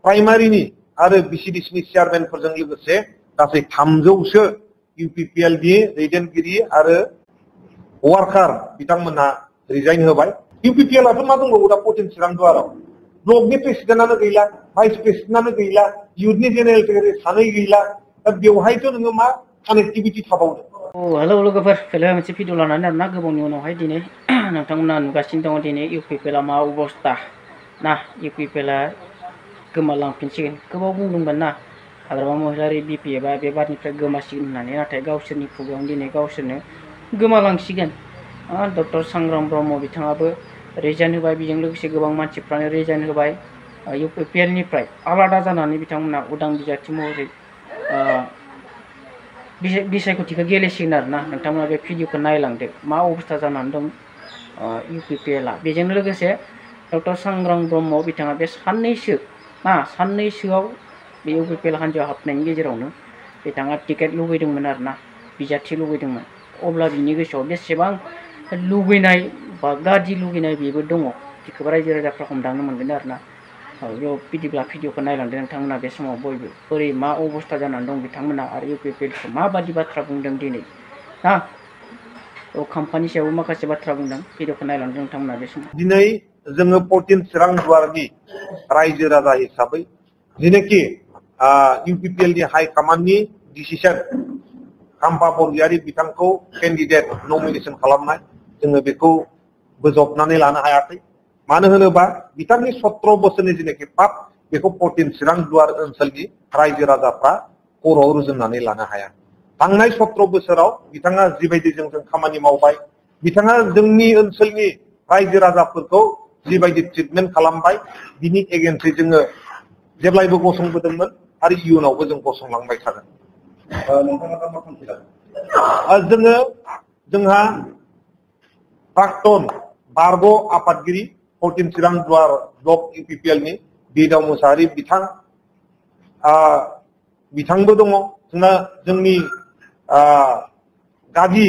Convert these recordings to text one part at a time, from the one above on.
प्राइमारिनि आरो बिसिडिसिनि चेयारमेनफोरजों लोगोसे गासै 300सो इउपिपिएल नि दैदेनगिरि आरो वार्कार बिथांमोनहा रिजाइन होबाय। इउपिपिएल आथ' मा दंबावो दा पटिन चिरां दुवाराव ब्लकनि प्रेसिडेन्टआनो गैला, भाइस प्रेसिडेन्टआनो गैला, इउथनि जेनेरेल सेक्रेटारि सानै गैला, दा बेवहायथ' नोङो मा कानेक्टिभिटि थाबावनो। हेलौ लोगोफोर, फैलाय मोनसे भिडिअ लानानै आरोना गोबावनि उनावहाय दिनै नोंथांमोना नुगासिनो दङ दिनै इउपिपिएलआ मा अबस्था ना। इउपिपिएलआ गोमालांफिनसिगोन। गोबाव बुंदोंमोन ना हाग्रामा महिलारि बिपिएफआ बे बारनिफ्राय गोमासिगोन होननानै, नाथाय गावसोरनि खुगायावनो दिनै गावसोरनो गोमालांसिगोन। डक्टर सांग्रां ब्रह्म बिथाङाबो रिजाइन होबाय, बेजों लोगोसे गोबां मानसिफ्रानो रिजाइन होबाय। इउपिपिएल निफ्राय आलादा जानानै बिथांमोना उदां बिजाथि महरै बिसायख'थिखौ गेलेसिगोन आरोना। नोंथांमोना बे भिडिअखौ नायलांदो मा अबस्था जानानै दं इउपिपिएलआ। बेजों लोगोसे डक्टर सांग्रां ब्रह्म बिथाङा बे साननैसोआव बे इउपिपिएल हान्जायाव हाबनायनि गेजेरावनो बिथाङा टिकेट लुबैदोंमोन आरोना, बिजाथि लुबैदोंमोन। अब्ला बिनि गोसोआव बेसेबां लुबैनाय बा गाज्रि लुबैनाय बेबो दङ, बेखौबो रायजो राजाफ्रा हमदांनो मोनगोन आरोना। बेयाव बिदिब्ला भिडिअखौ नायलांदो नोंथांमोना बे समाव बयबो बोरै मा अबस्था जानानै दं बिथांमोना आरो इउपिपिएलखौ माबादि बाथ्रा बुंदों दिनै ना। कम्पानि सायावबो माखासे बाथ्रा बुंदों, भिडिअखौ नायलांदो नोंथांमोना बे समाव। दिनै जोङो पटिन चिरां दुवारनि रायजो राजा हिसाबै जेनेखि इउपिपिएल नि हाइ कमान्डनि डिसिसन खाम्फा बरगयारि बिथांखौ केन्डिडेट नमिनेसन खालामनाय, जोङो बेखौ बोजबनानै लानो हायाखै। मानो होनोबा बिथांनि 17 बोसोरनि जेनेखि पाप बेखौ पटिन चिरां दुवार ओनसोलनि रायजो राजाफ्रा खर'आव रुजुननानै लानो हाया। थांनाय 17 बोसोराव बिथाङा जिबायदि जोंजों खामानि मावबाय, बिथाङा जोंनि ओनसोलनि रायजो राजाफोरखौ जिबायदि ट्रिटमेन्ट खालामबाय, बिनि एगेन्स्टै जोङो जेब्लायबो गसंबोदोंमोन आरो इयुनावबो जों गसंलांबाय थागोन। नोंथाङा दा मा थांखि लागोन? जोंहा प्राक्तन बारग' आफादगिरि पटिन चिरां दुवार ब्लक इउपिपिएल नि बिदाव मोसाहारि बिथांबो दङ जोंना। जोंनि गागि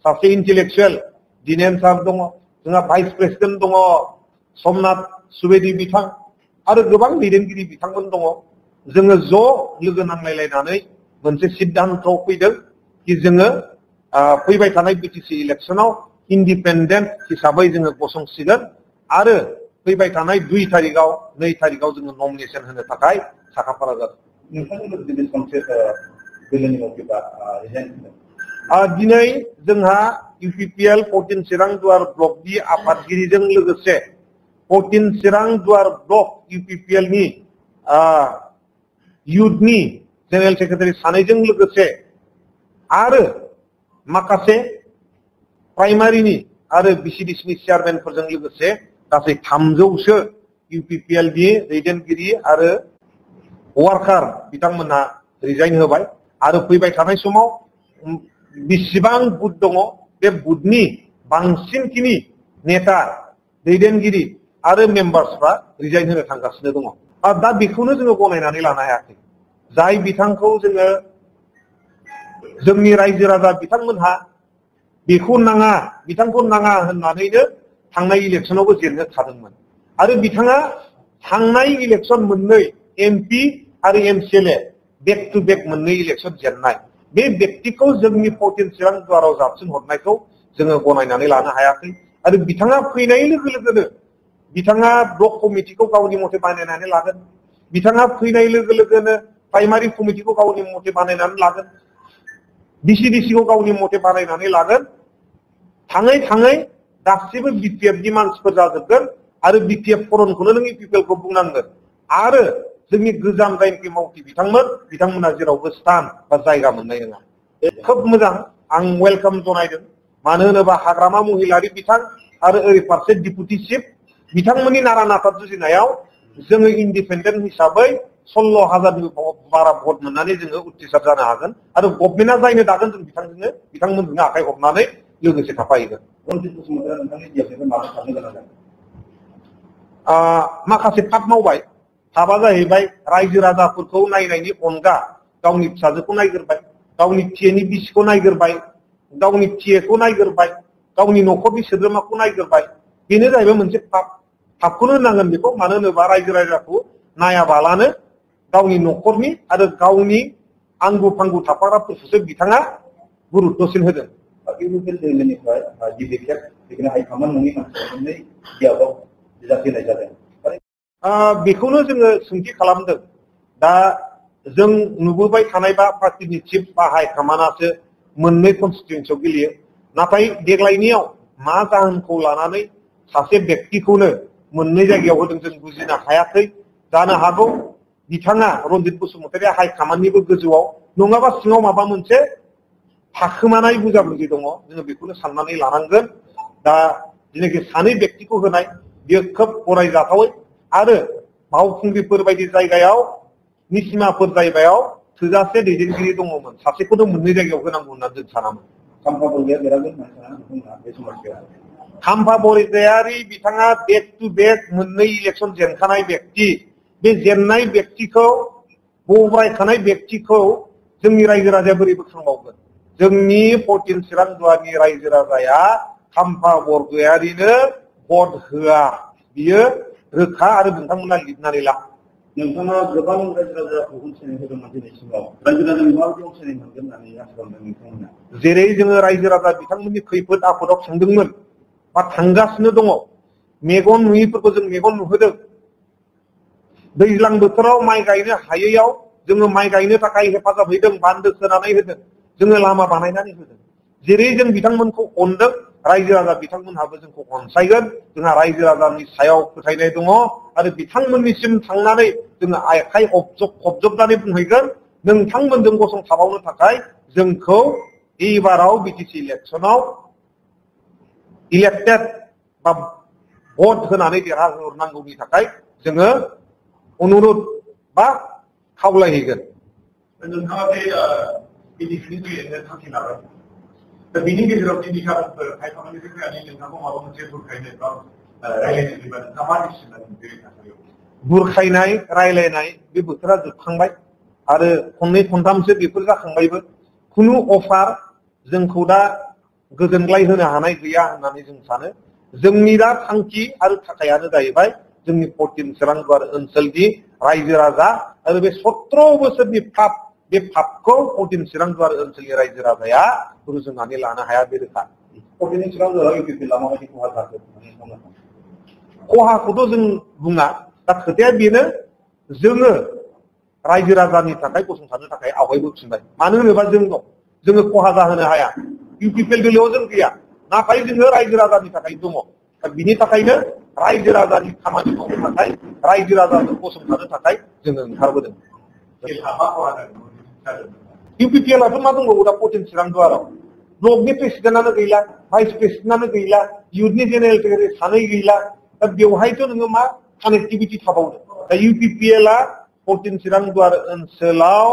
सासे इन्टेलेक्सुएल दिनेन सार दङ, जोंहा भाइस प्रेसिडेन्ट दङ समनाथ सुवेदी बिथां आरो गोबां दैदेनगिरि बिथांमोन दङ। जोङो ज' लोगो नांलायलायनानै मोनसे सिद्धान्तआव फैदों कि जोङो फैबाय थानाय बिटिसि इलेक्सनाव इन्डिपेन्डेन्ट हिसाबै जोङो गसंसिगोन आरो फैबाय थानाय 2 तारिखआव 2 तारिखआव जोङो नमिनेसन होनो थाखाय साखाफारा जादों। दिनै जोंहा इउपिपिएल पटिन चिरां दुवार ब्लकनि आफादगिरिजों लोगोसे पटिन चिरां दुवार ब्लक इउपिपिएल नि इयुथनि जेनेरेल सेक्रेटारि सानैजों लोगोसे आरो माखासे प्राइमारिनि आरो बिसिडिसिनि चेयारमेनफोरजों लोगोसे गासै 300सो इउपिपिएल नि दैदेनगिरि आरो वार्कार बिथांमोनहा रिजाइन होबाय। आरो फैबाय थानाय समाव बेसेबां बुथ दङ बे बुथनि बांसिनखिनि नेता दैदेनगिरि आरो मेम्बार्सफ्रा रिजाइन होनो थांगासिनो दङ। दा बेखौनो जोङो गनायनानै लानो हायाखै। जाय बिथांखौ जोङो जोंनि रायजो राजा बिथांमोनहा बिथांखौ नाङा होननानैनो थांनाय इलेक्सनावबो जेननो थादोंमोन आरो बिथाङा थांनाय इलेक्सन मोननै एमपि आरो एमसिएलए बेक टु बेक मोननै इलेक्सन जेननाय बे व्यक्तिखौ जोंनि पटिन चिरां दुवाराव जाबसिन हरनायखौ जोङो गनायनानै लानो हायाखै। आरो बिथाङा फैनाय लोगो लोगोनो बिथाङा ब्लक कमिटिखौ गावनि मथे बानायनानै लागोन, बिथाङा फैनाय लोगो लोगोनो प्राइमारि कमिटिखौ गावनि मथे बानायनानै लागोन, बिसिडिसिखौ गावनि मथे बानायनानै लागोन। थाङै थाङै गासिबो बिपिएफनि मानसिफोर जाजोबगोन आरो बिपिएफ फरनखौनो नों इउपिपिएलखौ बुंनांगोन। आरो जोंनि गोजाम जायनोखि मावथि बिथांमोना जेरावबो स्थान बा जायगा मोननाय नङा। खोब मोजां, आं वेलकाम जनायदों। मानो होनोबा हाग्रामा महिलारि बिथां आरो ओरै फारसे डिपुटि चिफ बिथांमोननि नारा नाथा जुजिनायाव जोङो इन्डिपेन्डेन्ट हिसाबै 16,000नि बारा भट मोननानै जोङो उथ्रिसार जानो हागोन आरो गभर्नमेन्टआ जायनो दागोन जों बिथांमोनजोंनो आखाइ हरनानै लोगोसे थाफाहैगोन। माखासे पाप मावबाय। पापआ जाहैबाय रायजो राजाफोरखौ नायनायनि अनगा गावनि फिसाजोखौ नायग्रोबाय, गावनि फिसानि बिसिखौ नायग्रोबाय, गावनि फिसाखौ नायग्रोबाय, गावनि न'खरनि सोद्रोमाखौ नायग्रोबाय। बेनो जाहैबाय मोनसे पाप। पापखौनो होनांगोन बेखौ। मानो होनोबा रायजो राजाखौ नायाबालानो गावनि न'खरनि आरो गावनि आंगु फांगु थाफाग्राफोरखौसो बिथाङा गुरुत्वसिन होदों। इउपिपिएल दोलोनिफ्राय गिबि खेब बिदिनो हाइकमान्ड नङि मानसिफोरनि बियाबाव जाफैनाय जादों। बेखौनो जोङो सोंथि खालामदों। दा जों नुबोबाय थानाय बा पार्टिनि चिफ बा हाइकमान्डआसो मोननै कनस्टिटिउन्सियाव गेलेयो। नाथाय देग्लायनियाव मा जाहोनखौ लानानै सासे व्यक्तिखौनो मोननै जायगायाव होदों जों बुजिनो हायाखै। जानो हागौ बिथाङा रन्जित बसुमतारिया हाइकमान्डनिबो गोजौआव नङाबा सिङाव माबा मोनसे थाखोमानाय बुजाबुजि दङ, जोङो बेखौनो साननानै लानांगोन। दा जेनाखि सानै व्यक्तिखौ होनाय बियो खोब गनायजाथावै आरो बावखुंग्रिफोर बायदि जायगायाव निसिमाफोर जायगायाव थोजासे दैदेनगिरि दङमोन, सासेखौनो मोननै जायगायाव होनांगौ होननानै जों सानामोन। खाम्फा बरगयारी बिथाङा बेक टु बेक मोननै इलेक्सन जेनखानाय व्यक्ति। बे जेननाय व्यक्तिखौ बरायखानाय व्यक्तिखौ जोंनि रायजो राजाया बोरै बोखांबावगोन? जोंनि 14 चिरां दुवारनि रायजो राजाया खाम्फा बरगयारीनो भट होआ, बियो रोखा आरो नोंथांमोना लिरनानै ला। नोंथाङा गोबां रायजो राजाखौ अनसायनाय होदोंमोन दिनैसिमाव, रायजो राजानि माबायदि अनसायनाय मोनगोन होननानै आसा खालामदों नोंथांमोना? जेरै जोङो रायजो राजा बिथांमोननि खैफोद आफोदाव थांदोंमोन बा थांगासिनो दङ, मेगन नुयैफोरखौ जों मेगन नुहोदों। दैज्लां बोथोराव माइ गायनो हायैयाव जोङो माइ गायनो थाखाय हेफाजाब हैदों, बान्दो खोनानै होदों, जोङो लामा बानायनानै होदों। जेरै जों बिथांमोनखौ अनदों, रायजो राजा बिथांमोनहाबो जोंखौ अनसायगोन। जोंहा रायजो राजानि सायाव फोथायनाय दङ आरो बिथांमोननिसिम थांनानै जोङो आखाइ खबजबनानै बुंहैगोन, नोंथांमोनजों गसंथाबावनो थाखाय जोंखौ एबाराव बिटिसि इलेक्सनाव इलेक्टेड बा भट होनानै देरहाहरनांगौनि थाखाय जोङो अनुरोध बा खावलायहैगोन। नोंथाङा बे बिटिसिनि गेलेनो थांखि लाबाय, दा बिनि गेजेराव दिनै गाबोनफोर हाइकमान्डनिफ्राय फैनानै नोंथांखौ माबा मोनसे बुरखायनो बा रायलायनो फैबा नोंथाङा मा डिसिसन लागोन बे थासारियाव? बुरखायनाय रायलायनाय बे बोथोरा जोबखांबाय आरो खननै खनथामसो बेफोर जाखांबायबो। खुनु अफार जोंखौ दा गोजोनग्लाय होनो हानाय गैया होननानै जों सानो। जोंनि दा थांखि आरो थाखायानो जाहैबाय जोंनि 14 चिरां दुवार ओनसोलनि रायजो राजा आरो बे 17 बोसोरनि पाप, बे पापखौ 14 चिरां दुवार ओनसोलनि रायजो राजाया रुजुनानै लानो हाया, बे रोखा। 14 चिरां दुवाराव इउपिपिएलआ माबायदि खहा जाखो? खहाखौथ' जों बुङा, दा खोथाया बेनो जोङो रायजो राजानि थाखाय गसंथानो थाखाय आवगायबोफिनबाय। मानो होनोबा जों दं, जोङो खहा जाहोनो हाया। इउपिपिएल दोलोआव जों गैया, नाथाय जोङो रायजो राजानि थाखाय दङ। दा बिनि थाखायनो रायजो राजानि खामानि मावनो थाखाय, रायजो राजाजों गसंथानो थाखाय जोङो ओंखारबोदों। इउपिपिएलआथ' मा दंबावो दा 14 चिरां दुवाराव? ब्लकनि प्रेसिडेन्टआनो गैला, भाइस प्रेसिडेन्टआनो गैला, इउथनि जेनेरेल सेक्रेटारि सानै गैला। दा बेवहायथ' नोङो मा कानेक्टिभिटि थाबावदों? दा इउपिपिएलआ 14 चिरां दुवार ओनसोलाव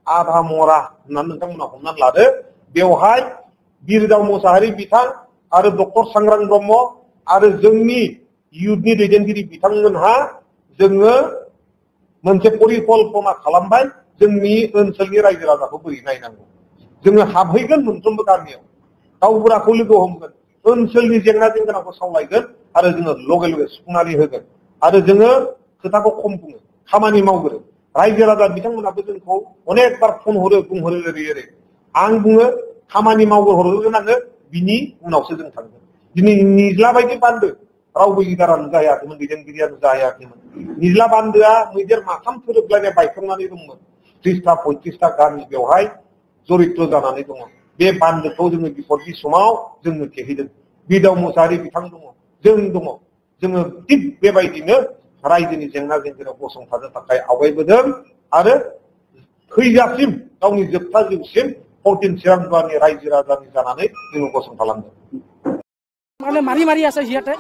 आधा मरा होननानै नोंथांमोना हमनानै लादो। बेवहाय बिरदाव मोसाहारि बिथां आरो डक्टर सांग्रां ब्रह्म आरो जोंनि इउथनि दैदेनगिरि बिथांमोनहा जोङो मोनसे परिकल्पना खालामबाय, जोंनि ओनसोलनि रायजो राजाखौ बोरै नायनांगौ। जोङो हाबहैगोन मोनफ्रोमबो गामियाव, गावबुराखौ लोगो हमगोन, ओनसोलनि जेंना जेंगोनाखौ सावलायगोन आरो जोङो लगे लगे सुफुंनानै होगोन। आरो जोङो खोथाखौ खम बुङो, खामानि मावगोन। रायजो राजा बिथांमोनाबो जोंखौ अनेक बार फन हरो, बुंहरो ओरै ओरै। आं बुङो खामानि मावहरगोन आङो, बिनि उनावसो जों थांगोन। दिनै निज्ला बायदि बान्दो रावबो लिडारानो जायाखैमोन, दैदेनगिरियानो जायाखैमोन। निज्ला बान्दोआ मैदेर माथाम थोरोबलायनाय बायखांनानै दंमोन। 30-35 गामि बेवहाय जरित्र जानानै दङ। बे बान्दोखौ जोङो बिपदनि समाव जोंनो थेहैदों। बिरदाव मोसाहारि बिथां दङ, जों दङ। जोङो थिग बेबायदिनो रायजोनि जेंना जेंगोनायाव गसंथानो थाखाय आवगायबोदों आरो थैजासिम गावनि जोबथा जिउसिम 14 चिरां दुवारनि रायजो राजानि जानानै जोङो गसंथालांदों। माने मारि मारि আছে जियाते